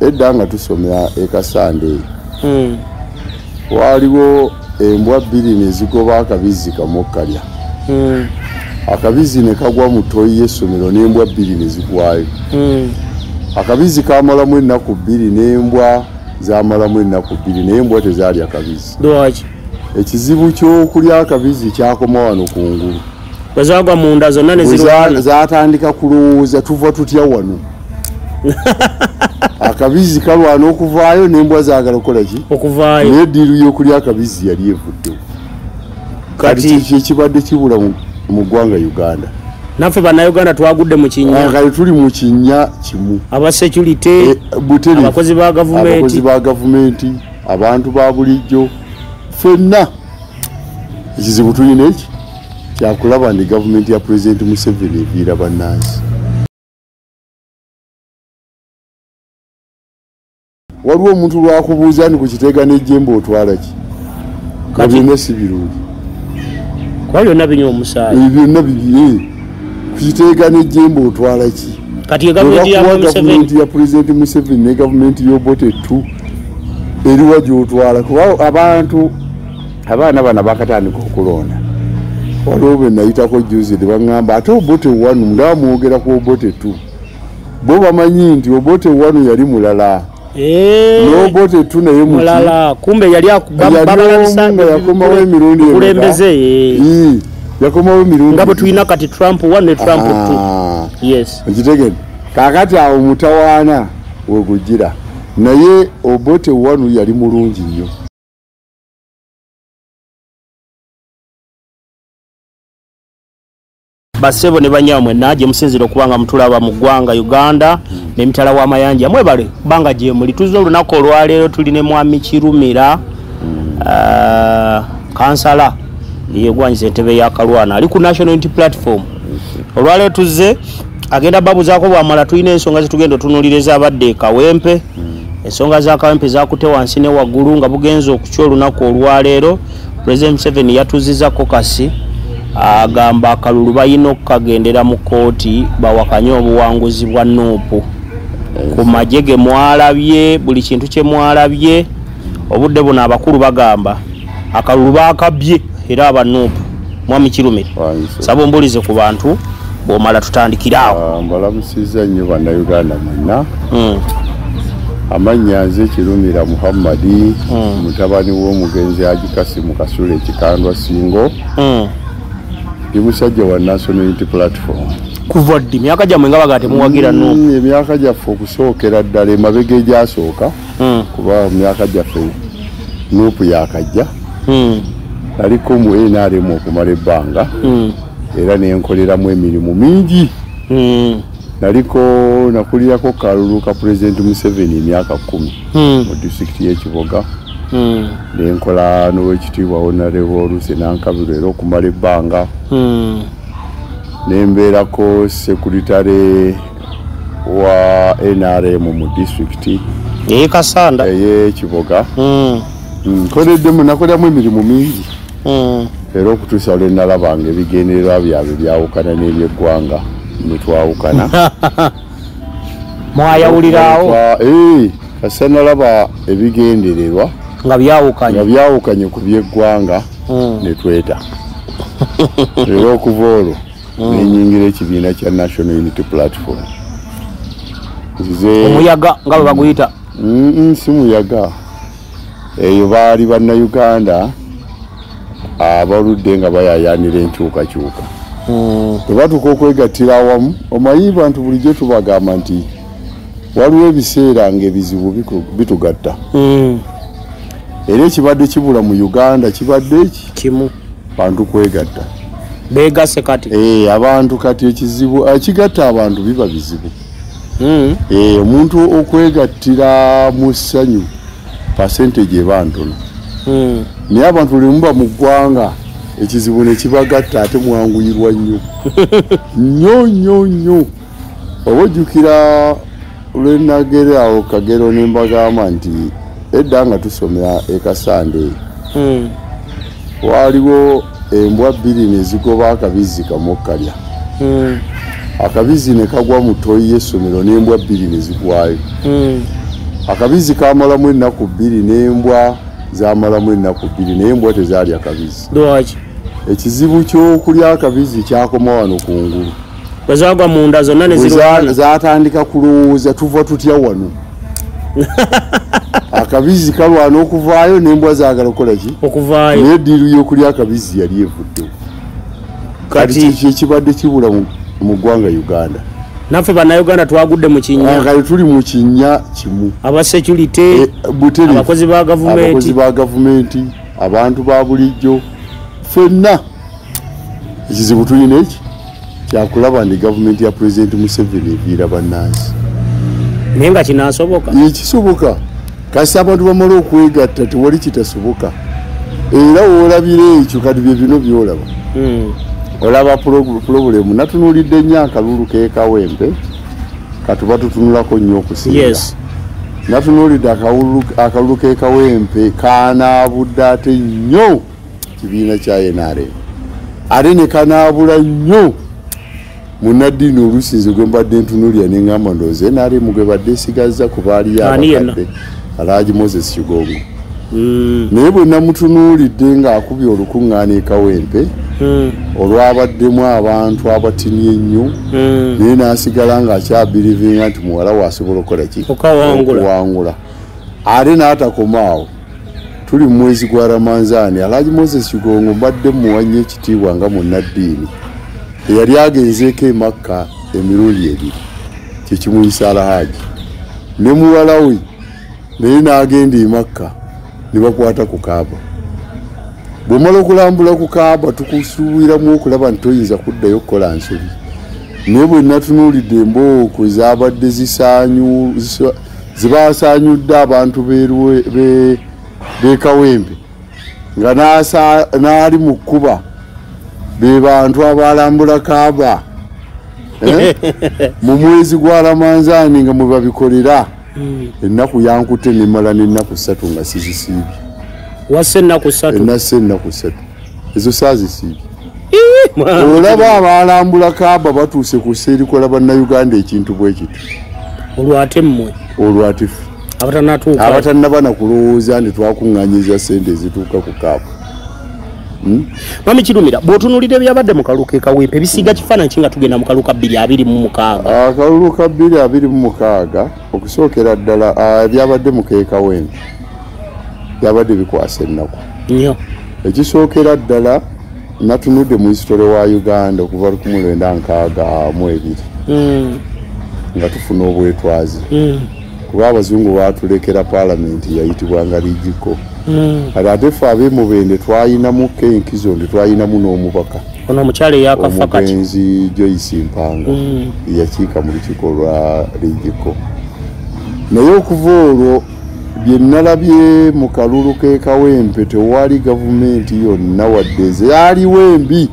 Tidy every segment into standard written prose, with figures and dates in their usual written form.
Edda nga tusomera ekasande eyo, waliwo embwa bbiri ne zigoba akabizzi kamu kalya. Akabizzi ne kagwa mu ttoyi y'essomero n'embwa bbiri ne zigwayo. Akabizzi kamalamu ennaku bbiri n'embwa zamalamu ennaku bbiri, naye embwa tezaalya kabizzi. Lwaki? Ekizibu ky'okulya akabizzi kyakoma wano kungulu. Bwe zaagwa munda zonna ne zirwana. Zaatandika kulowooza tuva tutya wano. Akabizzi kalwana okuvaayo n'embwa zaagala okukola ki? Okuvaayo. Naye eddiiru y'okulya akabizzi yali evuddewo. Kati kiki ekibadde kibula mu ggwanga Uganda? Naffe bannayuganda twagudde mu kinnya. Kale tuli mu kinnya kimu. Aba security, abakozi ba gavumenti, abakozi ba gavumenti, abantu ba bulijjo, ffenna ekizibu tulina eki kyakulaba nti gavumenti ya Pulezidenti Museveni eviira bannansi. Waliwo omuntu lwakubuuza nti ku Kiteega n'ejjembe otwala ki? Nga byonna si birungi. Kuba byonna binywa omusaayi. Byonna bibi. Ku Kiteega n'ejjembe otwala ki? Kati gavumenti ya Museveni, ya Pulezidenti Museveni ne gavumenti y'Obote 2 eriwa gy'otwala? Kuba abantu abaana bano bakatandika okulonda. Waliwo bwe nayitako jjuuzi ne baŋŋamba ate Obote 1 ndaba mwogera ku Obote 2. Bo bamanyi nti Obote 1 yali mulala. N'Obote 2 naye mulala. Kumbe yali babalabisa nga yakomawo emirundi kulembeze. Yakomawo emirundi nga bwe tulina kati Trump 1 ne Trump 2. Yes. Okitegedde? Kaakati awo mutawaana we gugira. Naye Obote 1 yali mulungi nnyo. Basebo ne banyamwe naje musinzira okubanga mutulaba mu ggwanga Uganda n'emitala w'amayanja mwebale kubanga gye muli. Tuzze olunaku olwaleero tuli ne Mwami Kirumira, kansala yegwanyiza entebe ya Kalwana, ali ku National Unity Platform. Olwaleero tuzze agenda babuzaako bwamala, tulina ensonga zetugenda otunuulira ezabadde e Kawempe. Ensonga za Kawempe zakute wansi ne waggulu nga bugenze okukya olunaku olwaleero. President Museveni yatuzizza kokasi, agamba akalulu balina okukagendera mu kkooti bawakanye obuwanguzi bwa NUP. Ku magye ge mwalabye, buli kintu kye mwalabye, obudde buno abakulu bagamba akalulu baakabbye era aba NUP. Mwami Kirumira, saba ombuulize ku bantu bw'omala tutandikiraawo. Mbalamusizza nnyo bannayuganda mwenna. Amannya nze Kirumira Muhammadi, mutabani w'omugenzi Haji Kasimu Kasule Kikandwa Singo. Ndi musajja wa National Unity Platform. Kuva ddi? Emyaka gyammwe nga baga temuwagira NUP? Emyaka gyaffe okusookera ddala emabega egyasooka, kuba myaka gyaffe NUP yakajja. Naliko mu NRM okumala ebbanga, era nenkoleramu emirimu mingi. Naliko nakulirako kalulu ka Pulezidenti Museveni emyaka 10 mu disitulikiti y'e Kiboga. Nenkola n'owekitiibwa Honorable Lucy Nankabirwa era okumala ebbanga. Nembeerako sekuritale wa NRM mu disitulikiti ey'e Kasanda, ey'e Kiboga. Nkoleddemu, nakoleramu emirimu mingi era okutuusa lwe nalabanga ebigendererwa byabwe byawukana n'ebyeggwanga ne twawukana. Mwayawulirawo? Kasa nalaba ebigendererwa nga byawukanye ku by'eggwanga ne tweta. Era okuva olwo nenyingira ekibiina kya National Unity Platform. Omuyaga nga bwe baguyita? Si muyaga. Eyo baali bannayuganda abaludde nga bayayaanira enkyukakyuka. Bwe batuuka okwegattira awamu, omanyi bantu bulijjo tubagamba nti waliwo ebiseera ng'ebizibu bitugatta. Era ekibadde kibula mu Uganda kibadde eki? Kimu. Bantu kwegatta. Beegasse kati? Abantu kati ekizibu ekigatta abantu biba bizibu. Omuntu okwegattira mu ssanyu percentage eba ntono. Naye abantu buli muba mu ggwanga ekizibu ne kibagatta ate mwanguyirwa nnyo. Nnyo nnyo nnyo. Oba ojjukira lwe nagera awo Kagero ne mbagamba nti edda nga tusomera e Kasande eyo, waliwo embwa bbiri ne zigoba akabizzi kamu kalya. Akabizzi ne kagwa mu ttoyi y'essomero n'embwa bbiri ne zigwayo. Akabizi kamalamu ennaku 2 n'embwa zamalamu ennaku 2, naye embwa tezaalya kabizi. Lwaki? Ekizibu ky'okulya akabizi kyakoma wano ku ngulu. Bwe zaagwa munda zonna ne zirwana. Zaatandika kulowooza tuva tutya wano. Akabizi kalwana okuvaayo n'embwa zaagala okukola ki? Okuvaayo. Naye eddiiru y'okulya akabizi yali evuddewo. Kati kiki ekibadde kibula mu ggwanga Uganda? Naffe bannayuganda twagudde mu kinnya. Kale tuli mu kinnya kimu. Aba security, abakozi ba gavumenti, abakozi ba gavumenti, abantu ba bulijjo, ffenna ekizibu tulina eki kyakulaba nti gavumenti ya Pulezidenti Museveni eviira bannansi. Naye nga kinaasoboka? Ekisoboka. Kasi abantu bamala okwegatta tewali kitasoboka. Era w'olabira ekyo kati bye bino by'olaba. Olaba pulobulemu. Natunuulidde nnyo akalulu k'e Kawempe, katuba tutunulako nnyo okusinga. Yes. Natunuulidde akalulu k'e Kawempe kanaabudde ate nnyo kibiina kya NRM. Ate ne kanaabula nnyo munnaddiini oluusi nze gwe mbadde ntunuulira ne ŋŋamba ndowooza NRM gwe badde esigazza ku baaliyo abakadde, Alhaji Moses Kigongo. Naye bwe namutunuulidde ng'akubye olukuŋŋaana e Kawempe, olwabaddemu abantu abatini ennyo, naye n'asigala ng'akyabirivinga nti muwala we asobola okukola ki? Okuwangula. Ate n'atakoma awo. Tuli mu mwezi gwa Ramanzaani, Alhaji Moses Kigongo mbadde mmuwa nnyo ekitiibwa nga munnaddiini. Eyali agenzeeko e Makka emirundi ebiri, kye kimuyisa Alhaji. Ne muwala we naye n'agenda e Makka ne bakwata ku Kaaba. Bw'omala okulambula ku Kaaba tukusuubiramu okulaba nti toyinza kuddayo kukola nsobi. Naye bwe natunuulidde embooko zaabadde zibasaanyudde abantu b'e Kawempe nga n'ali mu kkuba be bantu abalambula Kaaba mu mwezi gwa Ramanzaani nga mwe babikolera. Ennaku yankutte nemmala n'ennaku 3 nga sizisiibye. Wasse ennaku 3? Nasse ennaku 3 ezo saazisiibye. Olaba abalambula Kaaba batuuse ku ssa erikola bannayuganda ekintu bwe kityo. Olwo ate mmwe? Olwo ate ffe. Abatannatuuka. Abatannaba na kulowooza nti twakuŋŋaanyiza ssente ezituuka ku Kaaba. Mwami Kirumira, bw'otunuulira ebyabadde mu kalulu k'e Kawempe bisiiga kifaananyi ki nga tugenda mu kalulu ka 2026? Akalulu ka 2026 okusookera ddala ebyabadde mu k'e Kawempe byabadde bikwasa ennaku nnyo. Ekisookera ddala natunudde mu hisitole wa Uganda okuva 1962 nga tufuna obwetwaze. Kuba abazungu baatulekera paalamenti yayitibwanga Lijiko. Kati ate ffe ab'e twayinamu enkizo nti twayinamu n'omubaka. Ono omukyala eyakafa kati. Omugenzi Joyce Mpanga yakiika mu lukiiko lwa Lijiko. Naye okuva olwo bye nalabye mu kalulu k'e Kawempe tewali gavumenti yonna wadde ezaaliwo embi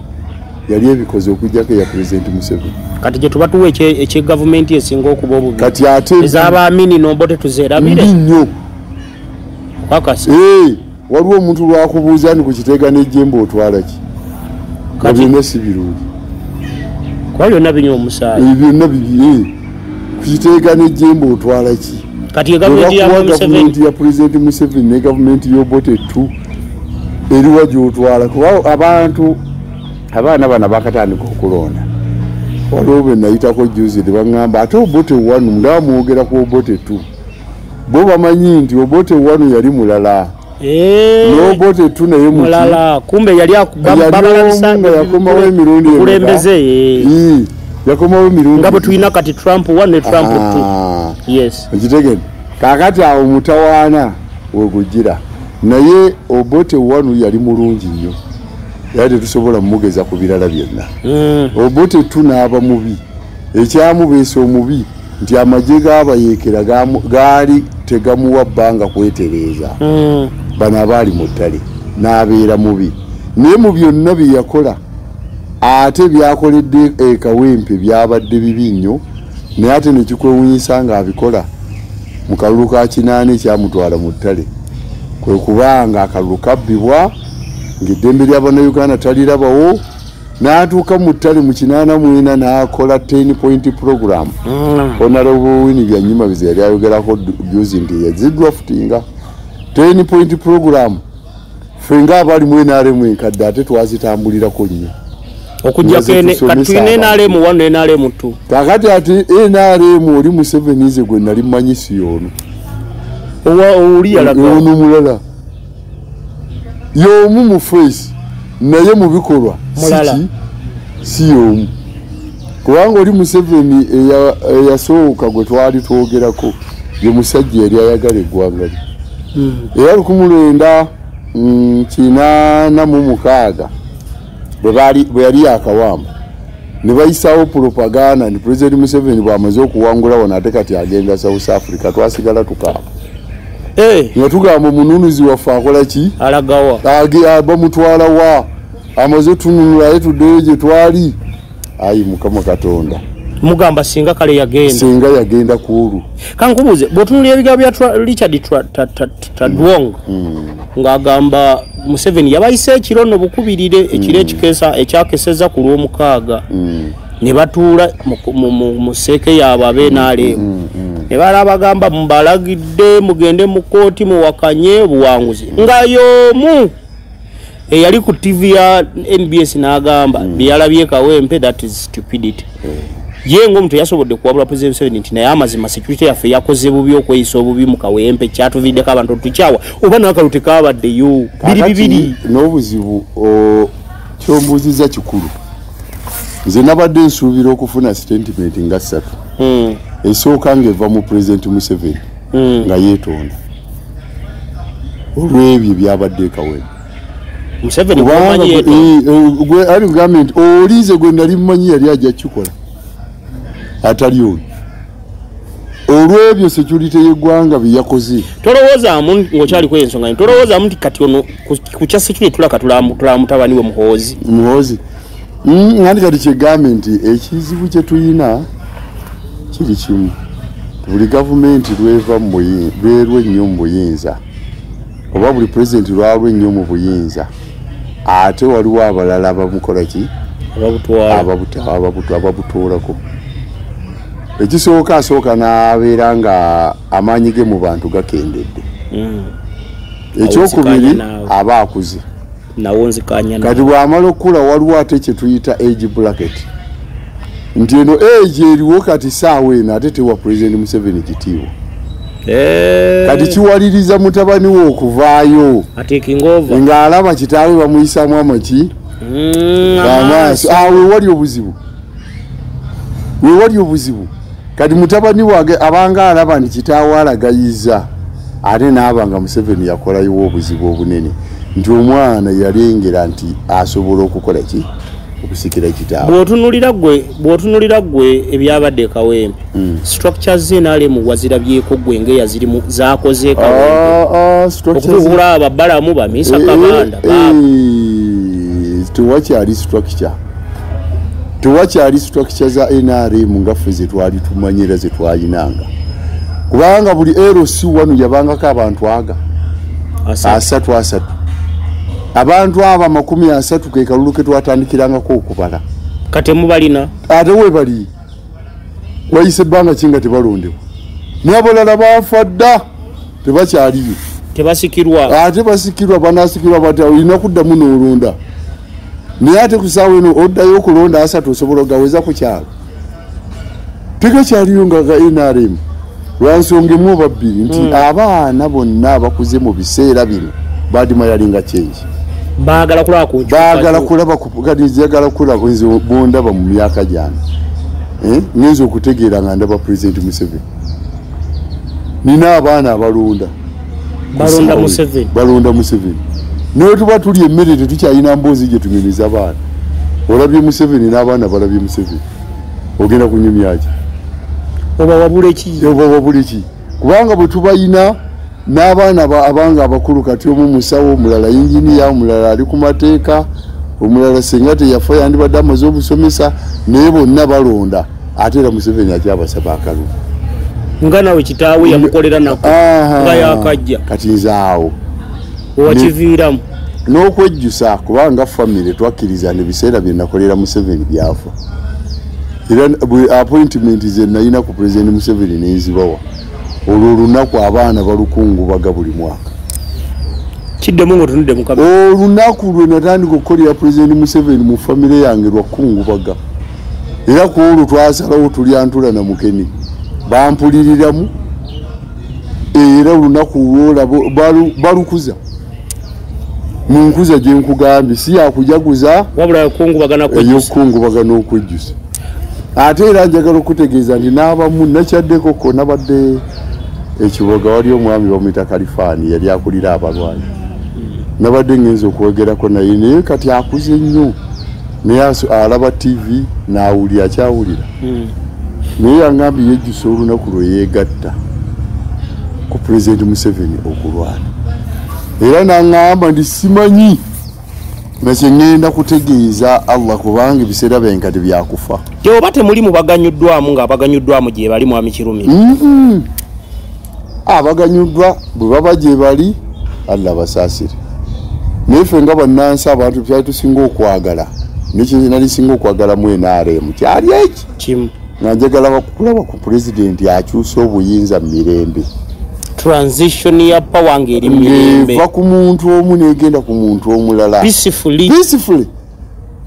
yali ebikoze okuggyako eya Pulezidenti Museveni. Kati gye tuba tuwa ekye gavumenti esinga okuba obubi. Kati ate ez'abaamini n'Obote tuzeerabire. Mbi nnyo. Kakasa. Waliwo omuntu lwakubuuza nti ku Kiteega n'ejjembe otwala ki? Kati byonna si birungi. Kuba byonna binywa omusaayi. Byonna bibi. Ku Kiteega n'ejjembe otwala ki? Kati gavumenti ya Museveni ya Pulezidenti Museveni ne gavumenti y'Obote 2 eriwa gy'otwala kuba abantu abaana bano bakatandika okulonda. Waliwo bwe nayitako juzi ne baŋŋamba ate Obote 1 ndaba mwogera ku Obote 2. Bo bamanyi nti Obote 1 yali mulala. N'Obote 2 naye mulala. Kumbe yali babalabisa yakomawo emirundi kulembeze. Yakomawo emirundi nga bwe tulina kati Trump 1 ne Trump 2. Yes. Okitegedde? Kaakati awo mutawaana wegugira. Naye Obote 1 yali mulungi nnyo. Era tetusobola mugeza ku birala byonna. Obote 2 n'aba mubi. Ekyamubeesa omubi nti amagye g'abayeekera gaali tegamuwa bbanga kwetereeza. Bano abaali mu ttale n'abeera mubi. Naye mu byonna bye yakola ate byakoledde e Kawempe byabadde bibi nnyo, naye ate ne kikwewuunyisa ng'abikola mu kalulu ka 8 ekyamutwala mu ttale. Kwe kubanga akalulu kabbibwa ng'eddembe lya bannayuganda talirabawo, N'atuuka mu ttale mu 84 n'akola 10 point program. Honorable Winnie Byanyima bize yali ayogerako juzi nti yazidraftinga 10 point program. Ffe ng'abali mu NRM enkadde ate twazitambulirako nnyo. Okujjako katulina NRM 1 ne NRM 2. Kaakati ate NRM oli Museveni nze gwe nali mmanyi si y'ono. Owa oli yalaga. Ono mulala. Y'omu mu face naye mu bikolwa si y'omu. Kubanga oli Museveni eyasooka gwe twali twogerako ye musajja yali ayagala eggwanga lye. Era 1986 bwe yali yakawamba ne bayisaawo propaganda nti President Museveni bw'amaze okuwangula wano ate kati agenda South Africa, twasigala tukaaba. Nga tugamba omununuzi waffe akola ki? Alagawa. Bamutwala wa? Amaze otununula aye tuddeyo gye twali. Ayi Mukama Katonda. Mugamba singa kale yagenda. Singa yagenda ku olwo. Kankubuuze, bw'otunuulira ebigambo bya Richard Tadwong ng'agamba Museveni yabayise ekiro nno bukubirire ekiro ekikeesa ekyakeseza ku Lwomukaaga ne batuula mu sseeke yaabwe ab'NRM ne balabagamba mubalagidde mugende mu kkooti muwakanye obuwanguzi. Nga y'omu eyali ku TV ya NBS n'agamba bye yalabye Kawempe, that is stupidity. Ye ng'omuntu yasobodde kuwabula President Museveni nti naye amazima security yaffe yakoze bubi okweyisa obubi mu Kawempe kyatuviiddeko abantu tukyawa oba n'akalulu tekaabaddeyo biri bibiri. N'obuzibu kyombuuzizza kikulu. Nze nabadde nsuubira okufuna statement nga ssatu. Esooka ng'eva mu President Museveni nga yeetonda olw'ebyo byabadde e Kawempe. Museveni gwomanyi yeetonda. Ali kugambye nti oliize gwe nali mmanyi yali ajja kukikola atali ono olw'ebyo security y'eggwanga bye yakoze. Tolowoozaamu ng'okyali ku ensonga, tolowoozaamu nti kati ono ku kya security tulaka tulaba mutabani we Muhoozi. Muhoozi. Ngandi kati kyegambye nti ekizibu kye tuyina kiri kimu. Buli gavumenti lweva mu lwerwa ennyo mu buyinza oba buli pulezidenti lwalwa ennyo mu buyinza ate waliwo abalala abamukola ki? Ababutoolako. Ekisooka asooka n'abeera nga amaanyi ge mu bantu gakendedde. Ekyokubiri aba akuze. Kati bw'amala okukula waliwo ate kye tuyita age bracket. Nti eno age eriwo kati ssaawa eno ate tewa President Museveni kitiibwa. Kati kiwaliriza mutabani we okuvaayo ng'alaba kitaawe bamuyisaamu amaki amaaso. Awo wewali obuzibu. Wewali obuzibu. Kati mutabani we abanga alaba nti kitaawe alagayiza ate n'aba nga Museveni yakolayo obuzibu obunene nti omwana yalengera nti asobola okukola ki? Okusikira kitaawe. Bw'otunuulira ggwe ebyabadde e Kawempe, structures z'NRM wazirabyeko ggwe ng'eyazirimu zaakoze e Kawempe. Okutuukula Ababalamu Bamisa Kabanda. Tewakyali structure. Tewakyali structure za NRM nga ffe ze twali tumanyi era ze twalinanga. Kubanga buli LC1 yabangako abantu aga asatu asatu. Abantu abo 30 ke kalulu ke twatandikirangako okubala. Kati mubalina? Ate we bali. Wayise ebbanga ki nga tebalondebwa. N'abalala baafa dda tebakyaliyo. Tebasikirwa. Ate basikirwa banaasikirwa batya olina kuddamu n'olonda. Naye ate ku ssaawa eno oddayo okulonda asatu osobola ogaweza ku kyalo. Tegakyaliyo nga ga NRM. Lwa nsonga emu oba bbiri nti abaana bonna abakuze mu biseera bino badima yalinga change. Baagala kulaba ku baagala kulaba ku kati njagala kulaba nze bondaba mu myaka gyange. Ngenza okutegeera nga ndaba President Museveni. Nina abaana abalonda. Balonda Museveni. Balonda Museveni. Naye tuba tuli emmere tetukyalina mboozi gye tunyumiza abaana. Olabye Museveni n'abaana balabye Museveni. Ogenda kunyumya ki? Oba wabula ki? Oba wabula ki? Kubanga bwe tubayina n'abaana abanga abakulu kati omu musawo, omulala yinginiya, omulala ali ku mateeka, omulala singa teyafa yandibadde amaze obusomesa, naye bonna balonda. Ate era Museveni akyabasaba akalulu. Nga nawe kitaawe yamukolera nako nga yakajja. Kati nze awo owakiviiramu. N'okwejjusa kubanga famire twakkiriza n'ebiseera bye nakolera Museveni byafa. Era appointment ze nalina ku President Museveni nenzibawa. Olwo olunaku abaana balukungubaga buli mwaka. Kiddemu ng'otunudde mu kamera. Olunaku lwe natandika okukolera President Museveni mu famire yange lwakungubaga. Era ku olwo twasalawo tulya ntula na mukene. Bampuliriramu era olunaku lwolaba balukuza. Mu nkuza gye nkugambye si yakujaguza wabula eyokukungubaga n'okwejjusa. Ate era njagala okutegeeza nti n'abamu nakyaddeko ko nabadde ekiboga wali omwami bamuyita Kalifaani yali akulira abalwanyi. Nabadde ngenze okwogerako naye naye kati akuze nnyo naye alaba TV n'awulira akyawulira. Naye yangambye yejjusa olunaku lwe yeegatta ku President Museveni okulwana. Era n'aŋŋamba nti simanyi nakye ŋŋenda kutegeeza Allah kubanga ebiseera byange kati byakufa. Oba temuli mu baganyuddwamu ng'abaganyuddwamu gye bali Mwami Kirumira? Abaganyuddwa bwe baba gye bali Allah basaasire. Naye ffe nga bannansi abantu kyali tusinga okwagala nekye singa okwagala mu NRM kyali eki kimu nga njagala kulaba ku pulezidenti akyusa obuyinza mu mirembe. Transition ya power ng'eri mirembe. Eva ku muntu omu n'egenda ku muntu omulala. Peacefully. Peacefully.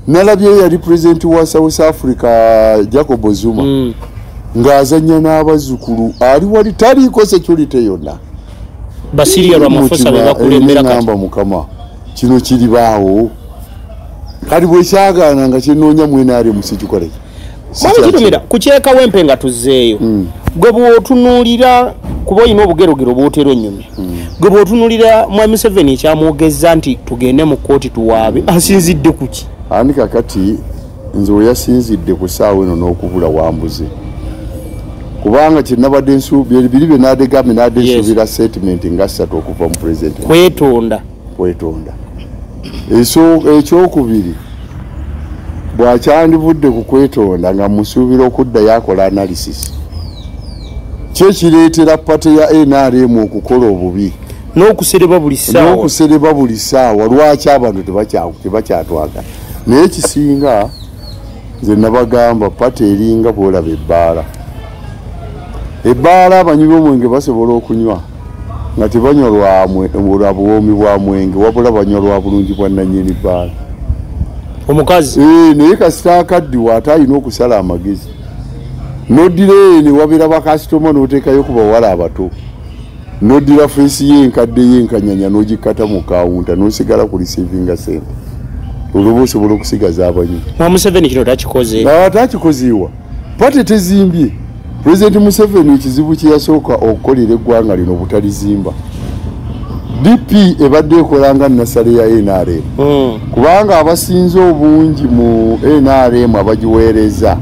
Nalabye yali pulezidenti wa South Africa Jacob Zuma. Ng'azannya n'abazzukulu ali wali taliiko security yonna. Basiria Ramaphosa be bakulembera kati. Ngamba Mukama kino kiribaawo. Kati bwe kyagaana nga kyenoonya mu NRM sikikole. Mwami Kirumira ku ky'e nga tuzzeeyo. Gwe bw'otunuulira kuba olina obugerogero bw'otera onnyumya. Gwe bw'otunuulira Mwami Museveni ekyamwogezza nti tugende mu kkooti tuwaabe asinzidde ku ki? Ani kakati nze we yasinzidde ku ssaawa eno n'okubula wambuze. Kubanga kye nabadde nsuubira biri bye naadegambye nadde nsuubira statement nga ssatu okuva mu pulezidenti. Kwetonda. Kwetonda. Ekyokubiri bw'akyandivudde ku kwetonda nga musuubira okuddayo akola analysis. Kye kireetera party ya NRM okukola obubi. N'okusereba buli ssaawa. N'okusereba buli ssaawa lwaki abantu tebakyatwagala. Naye ekisinga nze nabagamba party eringa bw'olaba ebbaala. Ebbaala abanywi b'omwenge basobola okunywa nga tebanywa lwa buwoomi bwa mwenge wabula banywa lwa bulungi bwa nnannyini bbaala. Omukazi. Naye kasita akaddiwa ate alina okusala amagezi. N'oddira eyo ne wabeera bakasitoma n'oteekayo ku bawala abato. N'oddira feesi ye enkadde y'enkanyanya n'ogikkata mu kawunta n'osigala ku receiving sente. Olwo osobola okusigaza abanywi. Mwami Museveni kino takikoze. Takikozeewa. Party tezimbye. President Museveni ekizibu kye yasooka okukolera eggwanga lino obutalizimba. DP ebadde ekola nga nnasale ya NRM. Kubanga abasinze obungi mu NRM abagiweereza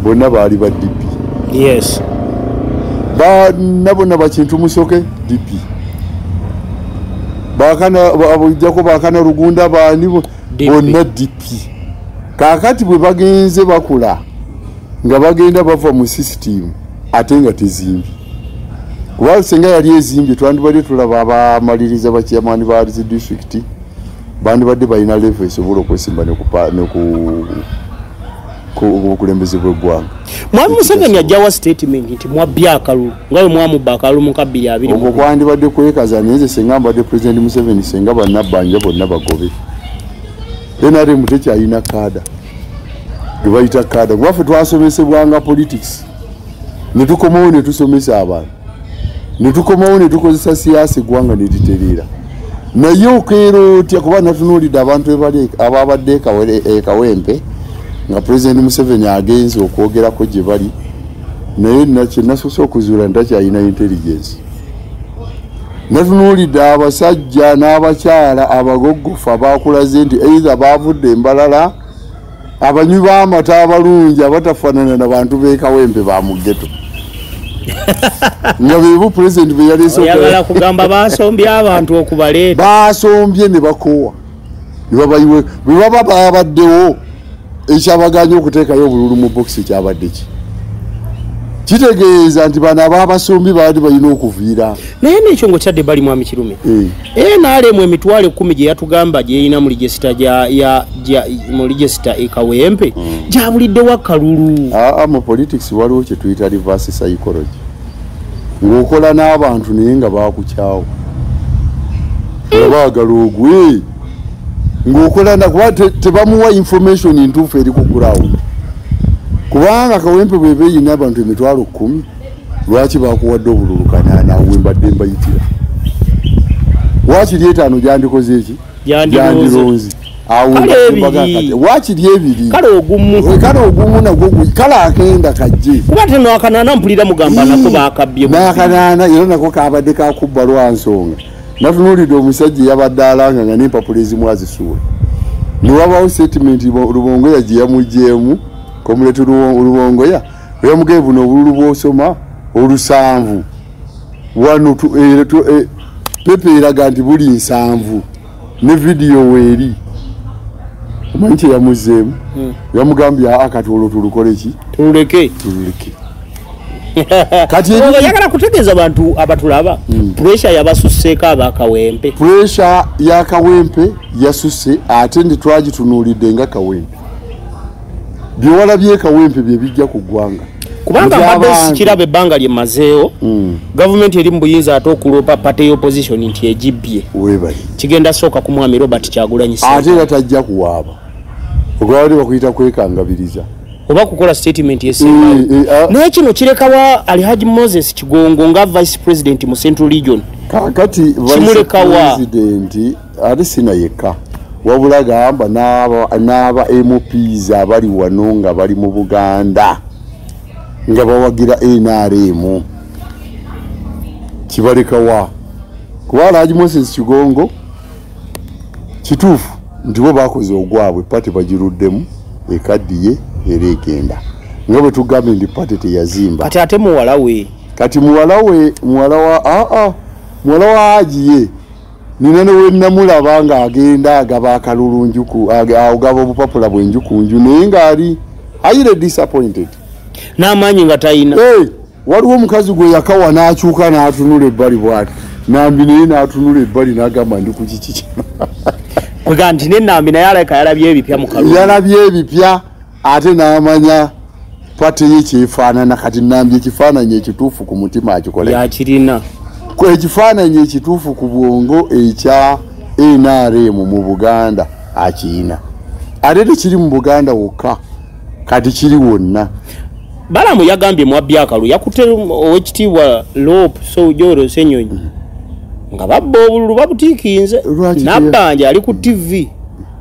bonna baali ba DP. Yes. Bonna bonna bakintu Musoke DP. Bakana abujjako bakana Rugunda baani bonna DP. Kaakati bwe bagenze bakula nga bagenda bava mu system ate nga tezimbye. Kuba singa yali ezimbye twandibadde tulaba abamaliriza ba chairman ba district bandibadde balina level esobola okwesimba ne ku bukulembeze bw'eggwanga. Mwami Museveni ajjawa statement nti mwabbye akalulu nga bwe mwamubba akalulu mu 2020. Okwo kwandibadde kwekaza naye nze singa mbadde President Museveni singa bannabbanja bonna bagobe. NRM tekyalina kaada. Gwe bayita kaada. Kuba ffe twasomesebwanga politics. Ne tukomawo ne tusomesa abantu. Ne tukomawo ne tukozesa siyaasa eggwanga ne litereera. Naye okeera otya kuba natunuulidde abantu ababadde e Kawempe nga President Museveni agenze okwogerako gye bali naye kye nasoose okuzuula nti takyalina intelligence. Natunuulidde abasajja n'abakyala abagoggofu abakulaze nti either baavudde embalala abanywi b'amata abalungi abatafaanana na bantu b'e Kawempe ba mu ghetto. Nga beebo pulezidenti be yaleese oyagala kugamba basombye abantu okubaleeta. Basombye ne bakoowa ne babayiwe bwe baba babaddewo ekyabagaanye okuteekayo obululu mu bokisi kyabadde ki? Kitegeeza nti bano ababasombi baali balina okuviira. Naye n'ekyo ng'okyadde bali Mwami Kirume. NRM 10,000 gye yatugamba gyerina mu register mu register e Kawempe gyabuliddewo akalulu. Mu politics waliwo kye tuyita reverse psychology. Ng'okola n'abantu naye nga baakukyawo. Nga baagala ogwe. Ng'okola kuba tebamuwa information ntuufu eri ku ground. Kubanga Kawempe bw'eba erina abantu 10,000 lwaki bakuwadde obululu 8 awo mbadde mbayitira? Waakiri 5 gyandikoze eki? Gyandironze. Awo waakiri 2. Kale ogumu. Kale ogumu nagwo kale akenda kajje. Kuba teno akanaana mpulira mugamba nako baakabbye. N'akanaana era nako kabadde kakubba lwa nsonga. Natunuulidde omusajja yabadde alanga nga n'empapula ezimu azisuula. Ne wabaawo statement Lubongoya gye yamuggyeemu. Komuletu Lubongoya yamugambye buno obululu bw'osoma olusanvu wano pepe eraga nti buli 7 ne vidiyo weeri. Omanyi kye yamuzzeemu? Yamugambye akati olwo tulukole ki? Tululeke. Tululeke. Kati oyagala kutegeeza abantu abatulaba pressure yabasusseeko abakawempe. Pressure ya Kawempe yasusse ate ndi twagitunuulidde nga Kawempe. Byewalabye Kawempe bye bijja ku ggwanga. Kubanga mbadde sikiraba ebbanga lye mmazeewo, gavumenti eri mu buyinza ate okuloopa party opposition nti egibbye. Weebale. Kigenda sooka ku Mwami Robert Kyagulanyi Ate era tajja kuwaaba. Ogwali bakuyita kwekangabiriza. Oba kukola statement yesembayo. Naye kino kirekawa Alhaji Moses Kigongo nga vice president mu Central Region. Kaakati vice president ate sina yekka. Wabula gamba n'aba MPs abali wano nga bali mu Buganda nga bawagira NRM kibalekawa. Kuba Alhaji Moses Kigongo kituufu nti bo bakoze ogwabwe party bagiruddemu ekaddiye era egenda nga bwe tugambye nti party teyazimba. Kati ate muwala we. Kati muwala we muwala wa Haji ye nina ne we namulaba ng'agenda agaba akalulu njuku agaba obupapula bw'enjukunju naye ng'ali highly disappointed. N'amaanyi nga tayina. Waliwo omukazi gwe yakawa n'akyuka n'atunula ebbali bw'ati. Nambi naye n'atunula ebbali n'agamba ndi ku kiki kino. Kwega nti ne Nambi naye alabika yalabye ebipya mu kalulu. Yalabye ebipya ate n'amanya party ye kyefaanana. Kati Nambi ekifaananyi ekituufu ku mutima akikole. Yakirina. Ekifaananyi ekituufu ku bwongo ekya NRM mu Buganda akiyina. Ate tekiri mu Buganda wokka, kati kiri wonna. Balamu yagambye mwabbi akalulu yakutte owekitiibwa Lop Sojoro Ssenyonyi nga babba obululu babutiikinze. Nabbanja ali ku TV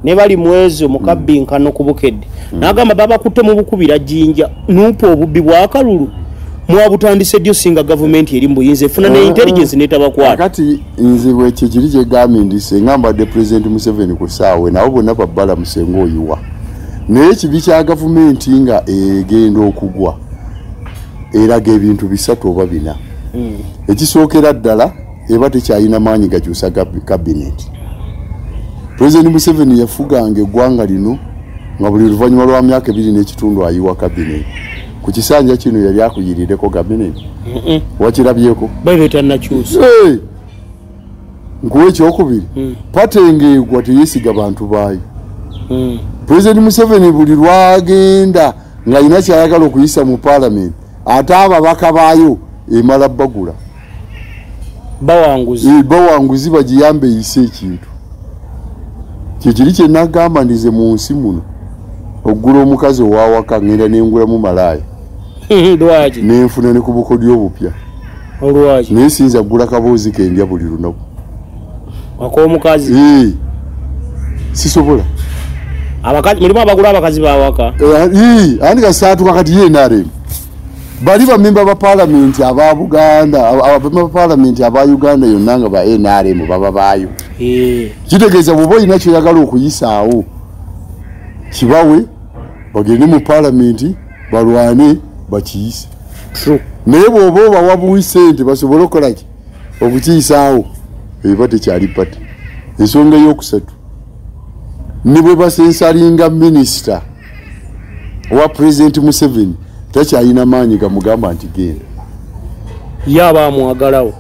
ne bali mwezi omukabbinkano ku Bukedde n'agamba babakutte mu bukubira jjinja nuupa obubbi bw'akalulu mwabutandise ddi osinga gavumenti eri mu buyinza efuna ne intelligence n'etabakwata. Kati nze bwe kiri kyegambye ndi singa mbadde President Museveni ku ssaawa nabo bonna Babalamu singa oyiwa. Naye ekibi kya gavumenti nga egenda okugwa eraga ebintu 3 oba 4. Ekisookera ddala eba tekyalina maanyi gakyusa cabinet. President Museveni yafuganga eggwanga lino nga buli luvannyuma lwa myaka 2.5 ayiwa cabinet. Ku kisanja kino yali akuyirireko cabinet. Wakirabyeko? Babe tannakyusa. Nkuwa ekyokubiri, party ng'egwa teyeesiga bantu baayo. President Museveni buli lwagenda ng'alina ky'ayagala okuyisa mu parliament ate ababaka baayo emala bagula. Bawanguzi. Bawanguzi bagiyambe eyise ekintu. Kyekiri kye nagamba ndize mu nsi muno okugula omukazi ow'awaka ngenda nengulamu malaaya. Lwaki? Nenfuna ne ku bukodyo obupya. Olwaki? Naye siyinza kugula kaboozi ke ndya buli lunaku. Ak'omukazi? Sisobola. Abakazi mulimu abagula abakazi b'awaka. Andi kasaatuka kati ye NRM. Bali bamemba ba parliament aba Buganda, abamemba ba parliament aba Uganda yonna nga ba NRM baba baayo. Kitegeeza bw'oba olina ky'oyagala okuyisaawo kibawe bagende mu parliament balwane bakiyise. True. Naye bw'oba obawa buwi ssente basobole okukola ki? Okukiyisaawo eba tekyali party. Ensonga ey'okusatu, ne bwe basensalinga minisita owa President Museveni Takyalina maanyi gamugamba nti genda. Ye aba amwagalawo.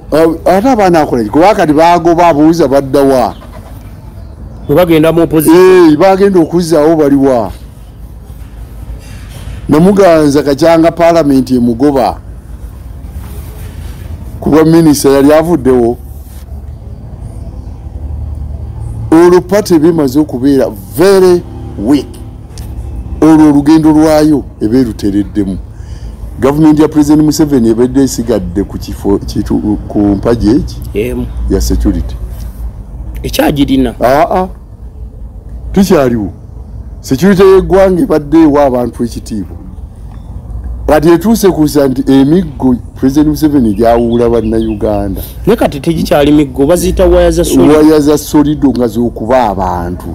Ate abaana akola ki? Kuba kati bagoba abuuza baddawa. Bwe bagenda mu opposition. Bagenda okuzzaawo baliwa. Namuganza kacyanga paalamenti emugoba. Kuba minisita yali avuddewo. Olwo party bimaze okubeera very weak. Olwo olugendo lwayo eba erutereddemu. Gavumenti ya President Museveni ebadde esigadde ku kifo ku mpagi egi ya security. Ekyagirina. Tukyaliwo. Security y'eggwanga ebadde ewa abantu ekitiibwa. Kati etuuse kusa nti emiggo President Museveni gyawuula bannayuganda. Naye kati tegikyali miggo, baziyita waya za solido. Waya za solido nga z'okuba abantu.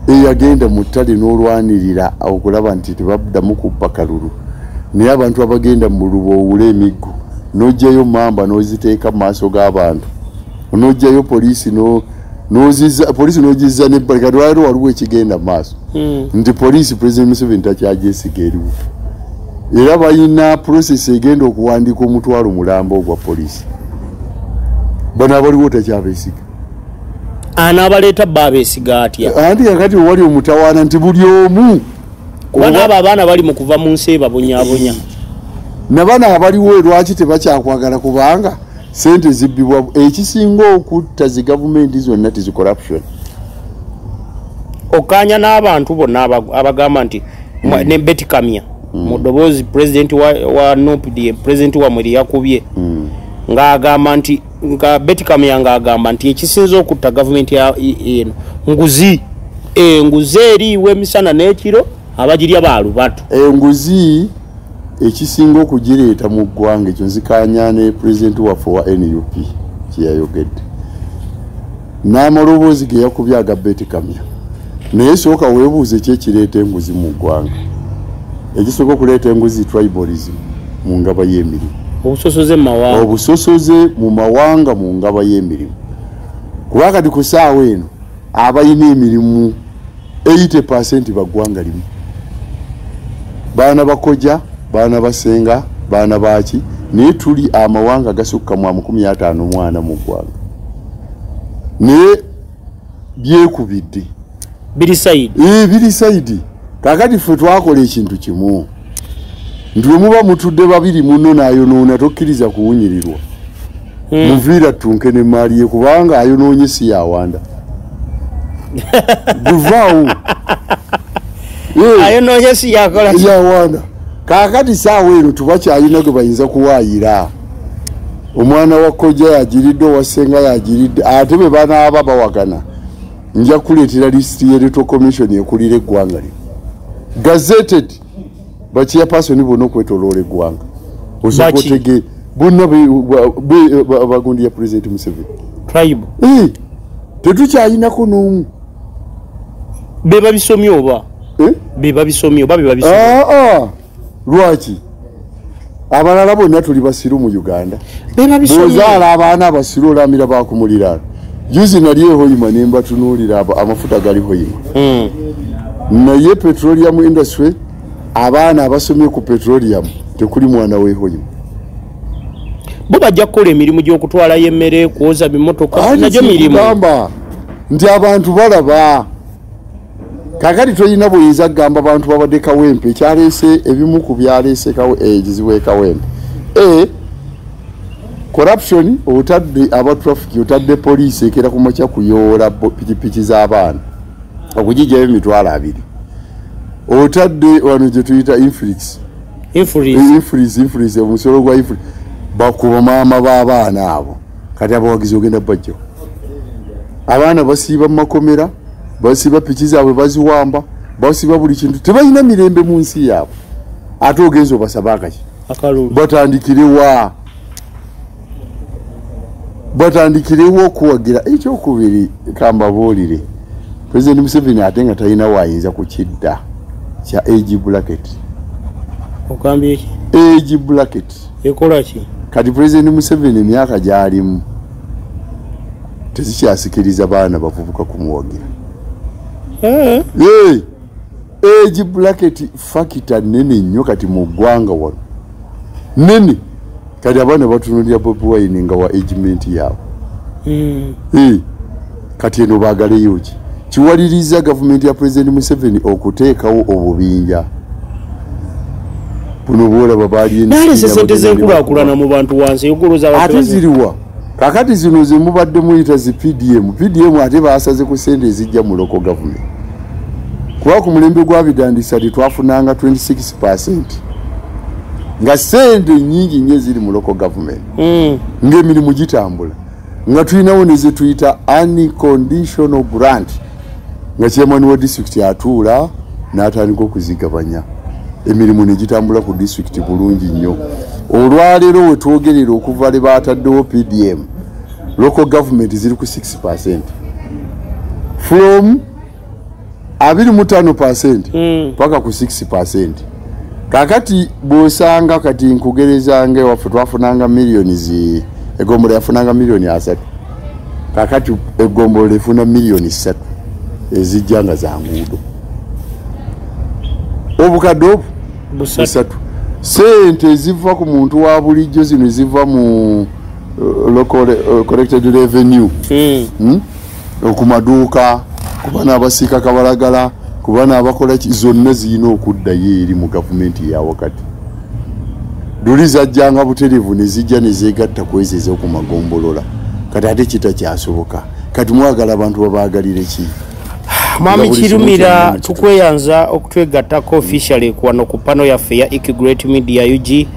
Eyagenda mu ttale n'olwanirira okulaba nti tebaddamu kubba kalulu. Naye abantu abagenda mu lubo owula emiggo, n'oggyayo mamba n'oziteeka mu maaso g'abantu. N'oggyayo poliisi poliisi n'ogizza n'ebbali. Kati waliwo waliwo ekigenda mu maaso. Nti poliisi President Museveni takyagyesiga eriwo. Era balina process egenda okuwandiika omutwalo mulamba ogwa poliisi. Bano abaliwo takyabeesiga. Anaabaleeta bo abeesiga atya? Anti kakati wali omutawaana nti buli omu. Kuba n'abo abaana bali mu kuva mu nsi ebabonyaabonya. Na bano abaliwo lwaki tebakyakwagala kubanga ssente zibbibwa. Ekisinga okutta zi gavumenti zonna tizi corruption. Okkaanya n'abantu bonna abagamba nti ne Betty Kamya mu ddoboozi president wa NUP, president wammwe lye yakubye, ng'agamba nti nga Betty Kamya ng'agamba nti ekisinza okutta gavumenti eno nguzi. Enguzi eriiwa emisana n'ekiro abagirya baalubatu. Enguzi ekisinga okugireeta mu ggwanga ekyo nzikaanya ne pulezidenti waffe wa NUP kye yayogedde n'amaloboozi ge yakubye aga Betty Kamya. Naye sooka weebuuze ki ekireeta enguzi mu ggwanga. Ekisooka okuleeta enguzi tribalism mu ngaba y'emirimu. Obusosoze mu mawanga. Obusosoze mu mawanga mu ngaba y'emirimu. Kuba kati ku ssaawa eno abalina emirimu 80% ba ggwanga limu. Baana bakojja, baana basenga, baana baaki, naye tuli amawanga gasukka mu 54 mu ggwanga. Naye byekubidde. Biri sayidi. Biri sayidi. Kaakati ffe twakola ekintu kimu. Nti bwe muba mutudde babiri munno n'ayonoona tokkiriza kuwunyirirwa. Muviira ttunke n'emmaali ye kubanga ayonoonye si yawanda. Guvaawo. Ayonoonye si yakola. Yawanda. Kaakati ssaawa eno tubakyalina gwe bayinza kuwaayira. Omwana wa kojja yagiridde, owa ssenga yagiridde, ate bwe banaaba bawagana nja kuleetera lisiti y'Electoral Commission ekulira eggwanga lino. Gazetted ba chairperson bonna okwetooloola eggwanga. Osooka otege bonna bagundi ya President Museveni. Tribe. Tetukyalinako n'omu. Be babisomye oba? Be babisomye oba be babisomye? Lwaki? Abalala bonna tuli basiru mu Uganda. Bw'ozaala abaana abasiru olamira bakumuliraano. Juzi nali e Hoima ne mbatunuulira amafuta gali Hoima. Naye petroleum industry abaana abasomye ku petroleum tekuli mwana w'e Hoima. Bo bajja kukola emirimu gy'okutwalayo emmere, kwoza bimotoka, nagyo mirimu. Gamba nti abantu balaba. Kaakati tolina buyinza kugamba bantu babadde Kawempe ekyaleese ebimu ku byaleese ekizibu e Kawempe. Corruption otadde aba traffic, otadde poliisi ekera ku makya kuyoola pikipiki z'abaana okugigyayo 20,000. Otadde wano gye tuyita inflix. Inflix, omusolo gwa inflix. Bakuba maama b'abaana abo. Kati abawagizi ogenda bajjawo. Abaana basiiba mu makomera, basiba piki zaabwe baziwamba, basiba buli kintu. Tebalina mirembe mu nsi yaabwe. Ate ogenza obasaba akaki? Akalulu. Batandikirewa. Batandikirewo okuwagira. Ekyokubiri kambabuulire. President Museveni ate nga talina waayinza kukidda kya age bracket. Ogambye ki? Age bracket. Ekola ki? Kati President Museveni emyaka gy'alimu tezikyasikiriza baana bavubuka kumuwagira. Age bracket factor nene nnyo kati mu ggwanga wano nene. Kati abaana batunulira Bobi Wine nga wa agement yaabwe. Kati eno baagaleyo ki? Kiwaliriza gavumenti ya President Museveni okuteekawo obubinja buno bwolaba baali nalese sente z'enkulaakulana mu bantu wansi ogoloza. Ate ziriwa kakati zino zemubadde muyita zi PDM. PDM ate basaze ku sente ezijja mu local government, kuba ku mulembe gwa Bidandisa twafunanga 26% nga sente nyingi nnyo ziri mu local government, ng'emirimu gitambula, nga tulinawo ne ze tuyita unconditional grant, nga chairman wa district atuula n'atandika okuzigabanya, emirimu ne gitambula ku district bulungi nnyo. Olwaleero we twogerera, okuva le baataddewo PDM, local government ziri ku 6% from 25% paka ku 6%. Kakati bw'osanga kati nkugerezanga ewaffe twafunanga miliyoni zi egombolola yafunanga miliyoni 30, kakati egombolola efuna miliyoni 3 ezijja nga za nguudo, obukadde obu 300. Sente eziva ku muntu wa bulijjo zino eziva mu local collected revenue, ku maduuka, ku baana abasiika kabalagala, ku baana abakola ki, zonna zirina okuddayo eri mu gavumenti ya wakati. Luli zajjanga butereevu ne zijja ne zeegatta ku ezo ez'oku magombolola, kati ate kitakyasoboka. Kati mwagala abantu babaagalire ki? Mwami Kirumira, tukweyanza okutwegattako officially wano ku pano yaffe ya Ek Great Media UG.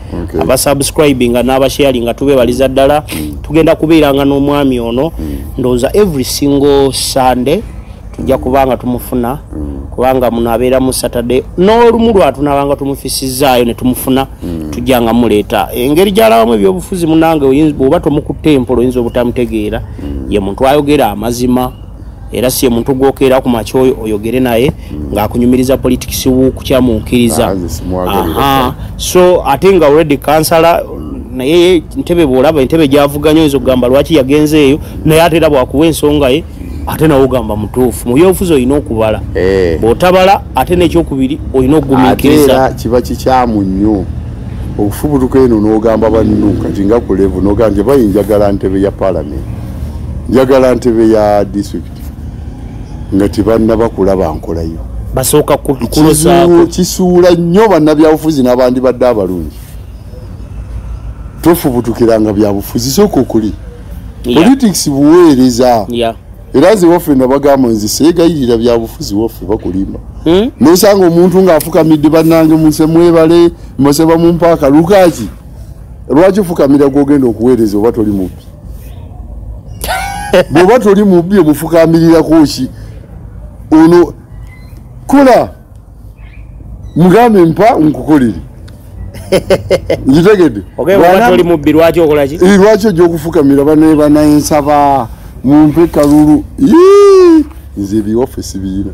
Abasubscribinga n'abasharinga tubebaliza ddala. Tugenda kubeeranga n'omwami ono, ndowooza every single Sunday tujja kubanga tumufuna, kubanga muno abeera mu Saturday n'olumu lwatunabanga tumufisizaayo ne tumufuna, tujja nga muleeta engeri gy'alabamu ebyobufuzi. Munange, bw'oba tomukutte empola oyinza obutamutegeera. Ye muntu ayogera amazima, era si ye muntu gwokeera ku makya oyo oyogere naye ng'akunyumiriza politics w'okukyamuukiriza. Ah, nze simwagalira. Aha. So ate nga already kansala, naye entebe bw'olaba entebe gy'avuganya oyinza okugamba lwaki yagenze eyo, naye ate era bwakuwa ensonga ye ate nawe ogamba mutuufu. Mu byobufuzi olina okubala, bw'otabala ate n'ekyokubiri olina Ate okugumiikiriza. Era kiba kikyamu nnyo okufubutuka eno n'ogamba bannu kati nga ku level n'ogamba nti bayi njagala ntebe ya parliament, njagala ntebe ya district, nga tebannaba kulaba nkolayo. Basooka kulosaako. Kisuula nnyo bannabyabufuzi n'abandi badde abalungi. Tofubutukiranga byabufuzi, sooka okuli politics buweereza. Era nze waffe nabagamba, nze seegayirira byabufuzi, waffe bakulimba. Nosanga omuntu ng'afukamidde, bannange munse mwebale, musaba mumpa akalukaki. Lwaki ofukamira gwogenda okuweereza oba toli mubbi? Bw'oba toli mubbi omufukamirirako ki? Ono kola, mugambe mpa nkukolere, nkitegedde. Okay, bw'oba toli mubbi lwaki okola ki? Eh, lwaki ojja okufukamira bane banayensaba mumpe kalulu? Ii, nze ebiwaffe sibiina.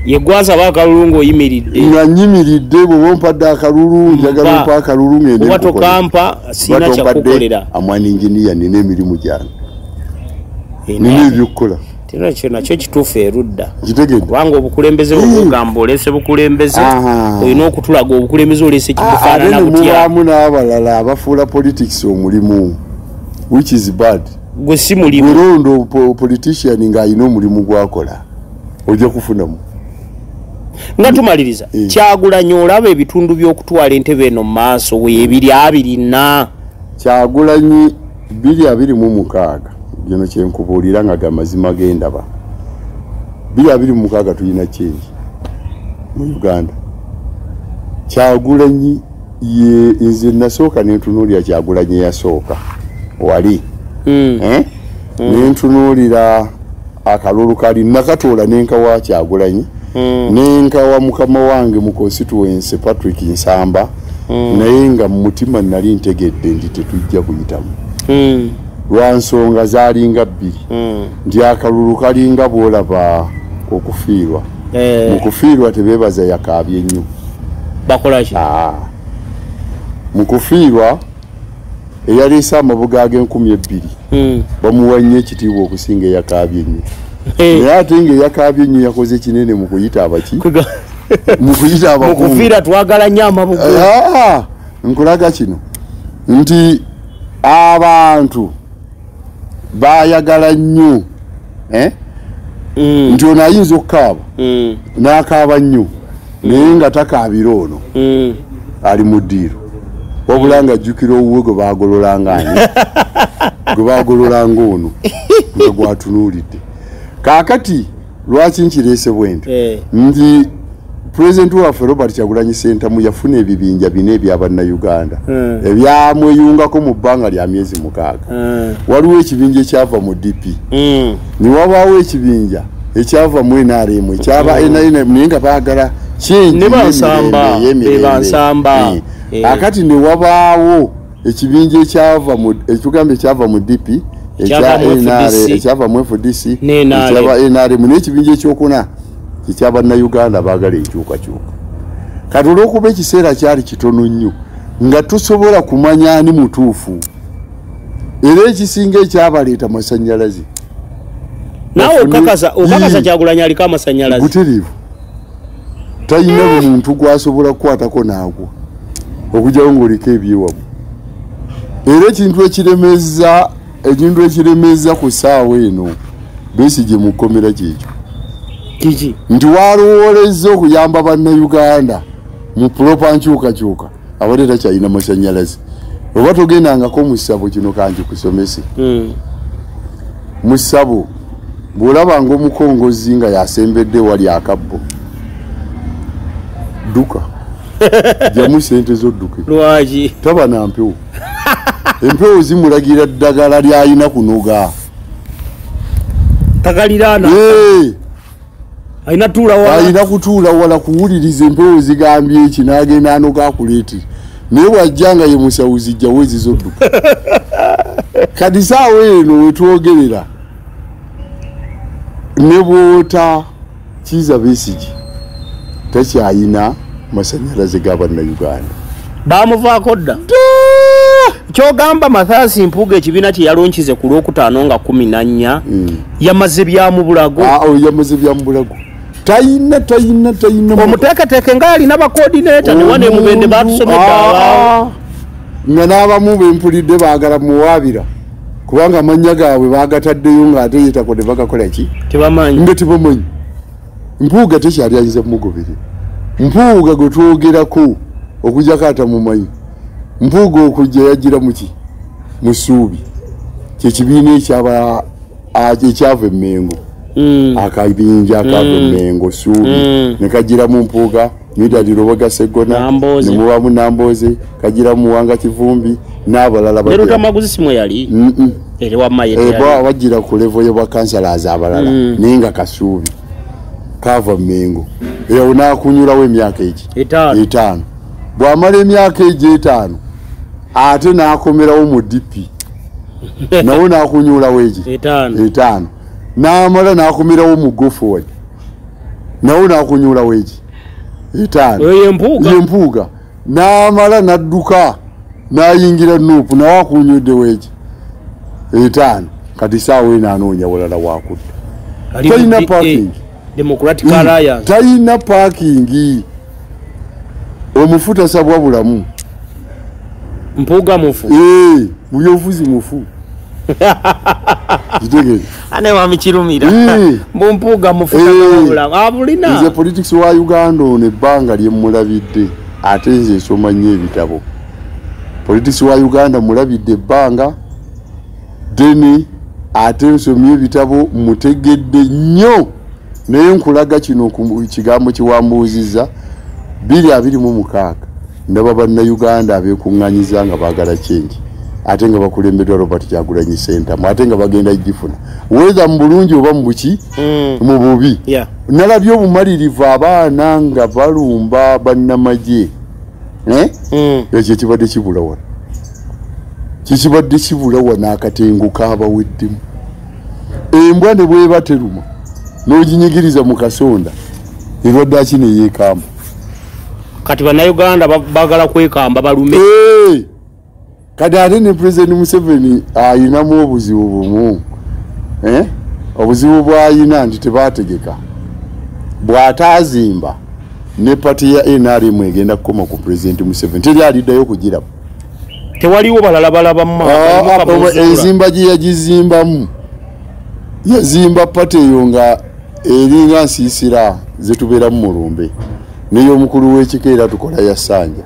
Ye gwasaba akalulu ng'oyimiridde. Nga nyimiridde, bw'oba ompadde akalulu, njagala Mpa. ompa akalulu ngende Oba nkukolere. tokampa siina Oba tompadde, kyakukolera. Amwana engineer, nina emirimu gyange, Eh, nina naye ebyokukola. Tera ekyo nakyo kituufu erudda, Nkitegedde. kubanga obukulembeze bwogamba oleese bukulembeze, olina okutulaga obukulembeze oleese Ate kibufaanana ne butya. mubaamu n'abalala abafuula politics omulimu, which is bad. Gwe si mulimu. Bwerondo politician ng'alina omulimu gwakola, ojja kufunamu. Nga tumaliriza, Kyagulanyi olaba ebitundu by'okutwala entebe eno mu maaso weebiri 24? Kyagulanyi 2026, gino kyenkubuulira nga gamazima gendaba, 2026 tulina change mu Uganda. Kyagulanyi ye nze nasooka nentunuulira Kyagulanyi eyasooka wali, eh? Nentunuulira akalulu kali nakatoola nenkawa Kyagulanyi, nenkawa mukama wange mu constituency Patrick Nsamba, naye nga mu mutima nali ntegedde nti tetujja kuyitamu lwa nsonga zaalinga bbiri, nti akalulu kalinga bwolaba okufiirwa. Mu kufiirwa tebeebaza yakaabye nnyo. Bakolaki? Aa. Mu kufiirwa eyaleese amabuga ag'enkumbi 2 bamuwa nnyo ekitiibwa okusinga eyakaabye ennyo, naye ate nga eyakaabye ennyo yakoze kinene mu kuyita abaki. Mukuyita abakungu. Mukufiira twagala nnyo amabugo. Nkulaga kino nti abantu bayagala nnyo nti ono ayinza okukaaba n'akaaba nnyo naye nga takaabira ono ali mu ddiiro, wabula nga ajjukira owuwe gwe baagololanga ani gwe baagololanga ono nga gwatunuulidde. Kaakati lwaki nkireese bwe nti nti Pulezidenti waffe Robert Kyagulanyi Ssentamu yafuna ebibinja bina ebyabannayuganda ebyamweyungako mu bbanga lya myezi 6. Waliwo ekibinja ekyava mu DP, ne wabaawo ekibinja ekyava mu NRM, ekyaba NRM naye nga baagala change ne bansamba bebansamba. Akati ne wabaawo ekibinja ekyava mu ekigamba ekyava mu DP, ekyava mu FDC, ekyava NRM n'ekibinja ekyokuna ekyabannayuganda baagala enkyukakyuka. Kati olw'okuba ekiseera kyali kitono nnyo nga tusobola kumanya ani mutuufu, era ekisinga ekyabaleeta masannyalaze. Naawe okakasa Kyagulanyi aliko amasannyalaze butereevu, talina muntu gw'asobola kukwatako naagwo okugyawo ng'oliko ebyewamu. Era ekintu ekiremeza ku ssaawa eno Besigye mu kkomera kyekyo kiki nti walowoolezza okuyamba bannayuganda mu pulopa nkyukakyuka abadde takyalina masannyalaze. Oba togendangako mu ssabo, kino kankikusomese. Mu ssabo bw'olabanga omukongozi nga yasembedde wali akabbo, dduka jjamu ssente z'odduke. Lwaki? Taba na mpewo. Empewo zimulagira ddagala ly'alina kunoga. Tagaliraana. Alina kutuula wala kuwuliriza empewo zigambye eki n'agenda anoga akuleetera. Naye bw'ajja nga ye musawuzi jjawo ezizodduka. Kati saawa eno wetwogerera ne bw'ota Kizza Besigye takyayina masannyalaze ga bannayuganda. Bamuvaako dda. Kyogamba Mathias Mpuuga ekibiina kye yalonkize ku Lwokutaano nga 14 yamaze byamubulago. Yamaze byamubulago. Tayina omuteekateeke nga alina bakoodineeta ne wane mubende batusomedde abawo nga n'abamu bempulidde baagala muwaabira kubanga amannya gaabwe baagataddeyo ng'ate yeetako ne bagakola ki tebamanyi nga tebamanyi. Mpuuga tekyali ayinza kumugoberera. Mpuuga gwe twogerako okujjako atamumanyi, Mpuuga okujja yajjira muki mu ssuubi, kyekibiina ekyava Emmengo, akabinja akava Emmengo ssuubi ne kajjiramu Mpuuga, Midadi Luboga Sseggona, ne mubamu Nambooze, kajjiramu Muwanga Kivumbi n'abalala. Ne Lutamaguzi si mwe yali? Bajjira ku level y'obwakansalazi abalala naye nga kasuubi kava Mmengo. Era n'akunyulawo emyaka egi etaano. Bw'amala emyaka egyo etaano ate n'akomerawo mu DP nawo n'akunyulawo egi etaano, n'amala n'akomerawo mu Go Forward nawo n'akunyulawo egi etaano. Ye Mpuuga n'amala n'adduka n'ayingira NUP nawo akunyuddewo egi etaano. Kati saawa eno anoonya walala wakudda. Talina parking. Democratic Alliance talina parking. Omufu tasabwa bulamu. Mpuuga mufu. Muyofuzi mufu. Ane wamikirumira. Mpuuga mufu tasabwa bulamu. Abulina. Nze politics wa Uganda ono ebbanga lye mulabidde ate nze nsoma nnyo ebitabo. Politics wa Uganda mulabidde ebbanga ddene ate nsomye ebitabo mutegedde nnyo. Naye nkulaga kino ku kigambo kiwambuuzizza 2026 ndaba bannayuganda abeekuŋŋaanyiza nga baagala change ate nga bakulembeddwa Robert Kyagulanyi Ssentamu ate nga bagenda gifuna whether mu bulungi oba mu buki mu bubi. Nalabye obumalirivu abaana nga balumba bannamagye. Ekyo kibadde kibula wano, kikibadde kibula wano akatengo kaabaweddemu. Embwa ne bweba teruma n'oginyigiriza mu kasonda erwadde aki neyeekamba. Kati bannayuganda baagala kwekamba balume. Kati ate ne Pulezidenti Museveni ayinamu obuzibu bumu. Obuzibu bw'ayina nti tebaategeka, bw'ataazimba Ne party ya NRM egenda kukoma ku President Museveni, teri aliddayo kugiraba. Tewaliwo balala balaba mu enzimba gye yagizimbamu. Yazimba party eyo nga eringa nsiisira zetubeeramu mulumbe, n'ey'omukulu w'ekika era tukola ya Ssanja.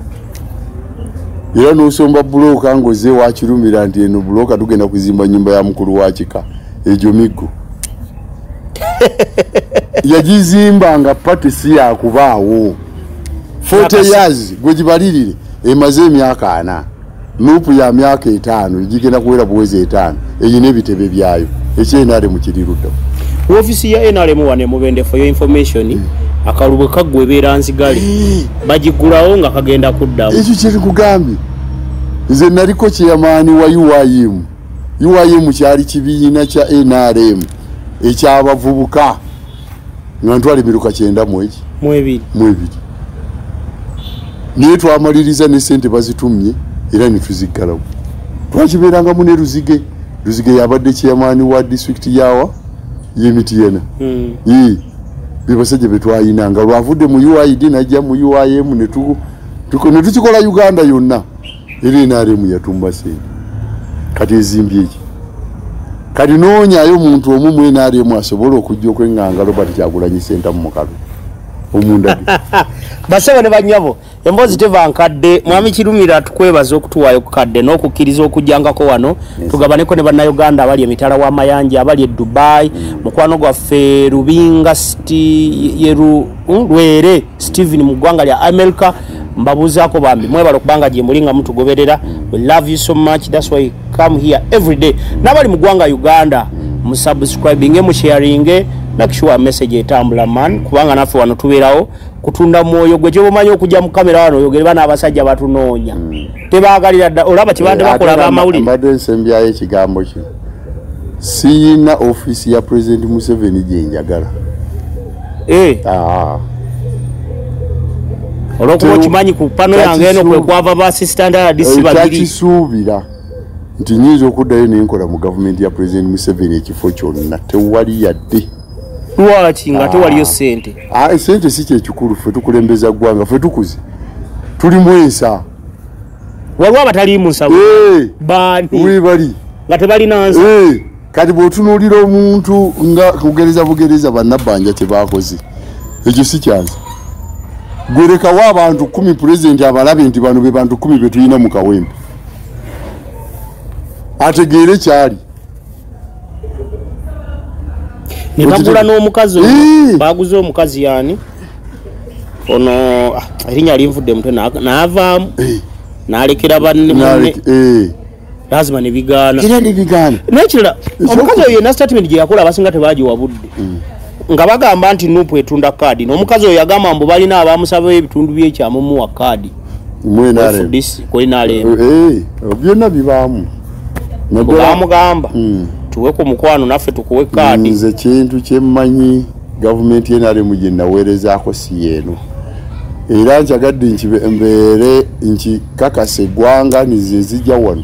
Era n'osomba bulooka ng'ozze wakirumira nti eno bulooka tugenda kuzimba nnyumba ya mukulu wa kika, egyo miggo. Yagizimba nga party si yakubaawo. 40 years gwe gibalirire, emaze emyaka 4, NUP ya myaka 5, egigenda kuwera buwezi 5, eyina ebitebe byayo. Ekye-NRM kiri ludda. Ofiisi ya NRM wano e Mubende, for your information, akalulu kaggwa ebeera nzigale, bagigulawo nga kagenda kuddamu. Ekyo kye tukugambye. Nze naliko chairman wa UIM. UIM kyali kibiina kya NRM ekyabavubuka nga ntwala emiruka 92. Naye twamaliriza ne ssente bazitumye era ne tuziggalawo. Twakibeerangamu ne Luzige. Luzige yabadde chairman wa district yawa y'Emityana. Bebasajja be twayinanga lwavudde mu UID najja mu UIM ne tukikola Uganda yonna. Era NRM yatumba ssente. Kati ezimbye eki? Kati noonyayo omuntu omu mu NRM asobola okujja okweŋŋanga Robert Kyagulanyi Ssentamu mu kalulu. Omundage. Basebo ne bannyabo, emboozi teva nkadde. Mwami Kirumira, tukwebaza okutuwaayo ku kadde n'okukkiriza okujjangako wano, tugabaneko ne bannayuganda abali emitala w'amayanja, abali e Dubai, mukwano gwaffe Rubinga Lwere Steven mu ggwanga lya America. Mbabuuzaako bambi, mwebale okubanga gye muli nga mutugoberera. We love you so much, that's why we come here every day. N'abali mu ggwanga Uganda, musubscribinge, musharinge, make sure message etambula man, kubanga naffe wano tubeerawo kutunda mwoyo gwe. Kyoba okujja mu kamera wano oyogere, bana abasajja batunoonya, tebaagalira dda. Olaba kibadde bakola abamawulire. Mbadde nsembyayo ekigambo kino, siyina ofiisi ya President Museveni gye njagala. Olwokuba okimanyi ku pano yange eno kwe kwava ba assistant RDC babiri. Takisuubira nti nyinza okuddayo nenkola mu gavumenti ya President Museveni ekifo kyonna, tewali yadde. Lwaki nga tewaliyo ssente? Ssente si kyekikulu, ffe tukulembeza ggwanga, ffe tukuze, tulimu ensa. Waliwo abataliimu nsa baani webali nga tebalina nsa. Kati bw'otunuulira omuntu nga kugereza bugereza bannabbanja kye baakoze, ekyo si kyansa. Gwerekawo abantu 10 pulezidenti abalabe nti bano be bantu 10 be tulina mu Kawempe, ategeere kyali. Ne bagula n'omukazi, baguze omukazi yani ono, erinnya linvudde mutwe, n'avaamu n'alekera banne, lazima ne bigaana. Era ne bigaana. N'ekirala, omukazi oyo yenna statement gye yakola abasinga tebagiwa budde, nga bagamba nti NUP etunda kaadi, n'omukazi oyo yagamba mbu balina abamusaba ebitundu by'ekyama mumuwa kaadi mu NRM. Ku NRM. Byonna bibaamu. Bamugamba tuwe ku mukwano naffe tukuwe kaadi. Nze kintu kyemmanyi, gavumenti NRM gye naweerezaako si yeeno, era njagadde mbeere nkikakasa eggwanga nize nzijja wano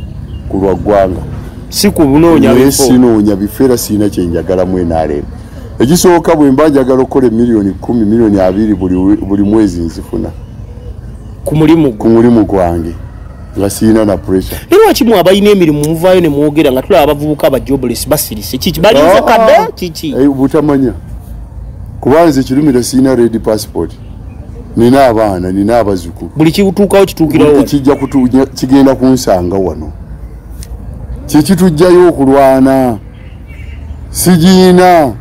ku lwa ggwanga, si kunoonya bifo. Sinoonya bifo era sirina kye njagala mu NRM. Ekisooka, bwe mba njagala okukola emiliyoni 10, miliyoni 20 buli mwezi nzifuna ku mulimu gwange, nga sirina na pressure. Naye lwaki mwe abalina emirimu muvaayo ne mwogera nga tulaba abavubuka aba jobless basirise? Kiki balinze kadde kiki? Butamanya. Kuba nze Kirumira sirina red passport, nina abaana, nina abazzukulu. Buli kituukawo kituukirawo. Kijja kigenda kunsanga wano. Kikitujjayo okulwana sigiina.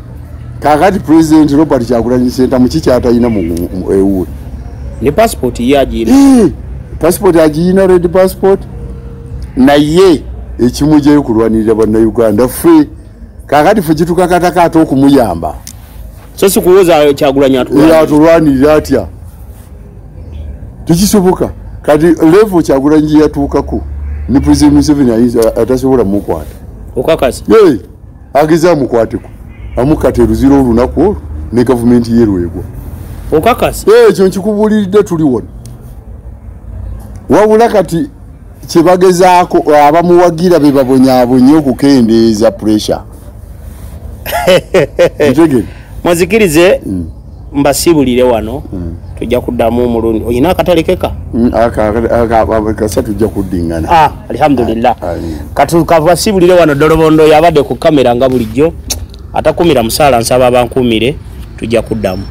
Kaakati President Robert Kyagulanyi Ssentamu kikyatalina mu ewuwe? Ne passport ye agiyina. Passport agiyina, red passport, naye ekimugyayo kulwanirira bannayuganda ffe. Kaakati ffe kitukakatako ate okumuyamba. So si kuwoza Kyagulanyi atulwanirira atya, tekisoboka. Kati level Kyagulanyi gye yatuukako ne President Museveni ayinza atasobola mukwata. Okakasa? Ageze amukwateko, amukata eruzira olunaku olwo ne gavumenti ye lwegwa. Okakasa? Ekyo nkikubuuliridde, tuli wano. Wabula kati kyebagezaako abamuwagira be babonyaabonye okukendeeza pressure. Muzikirize mbasibulire wano. Tujja kuddamu omulundi. Oyina akatale keka? Kasa tujja kuddingana. Alhamdulillah. Katukavasibulire wano Dolobondo yabadde ku kamera nga bulijjo. Atakumira musaala, nsaba abankuumire, tujja kuddamu.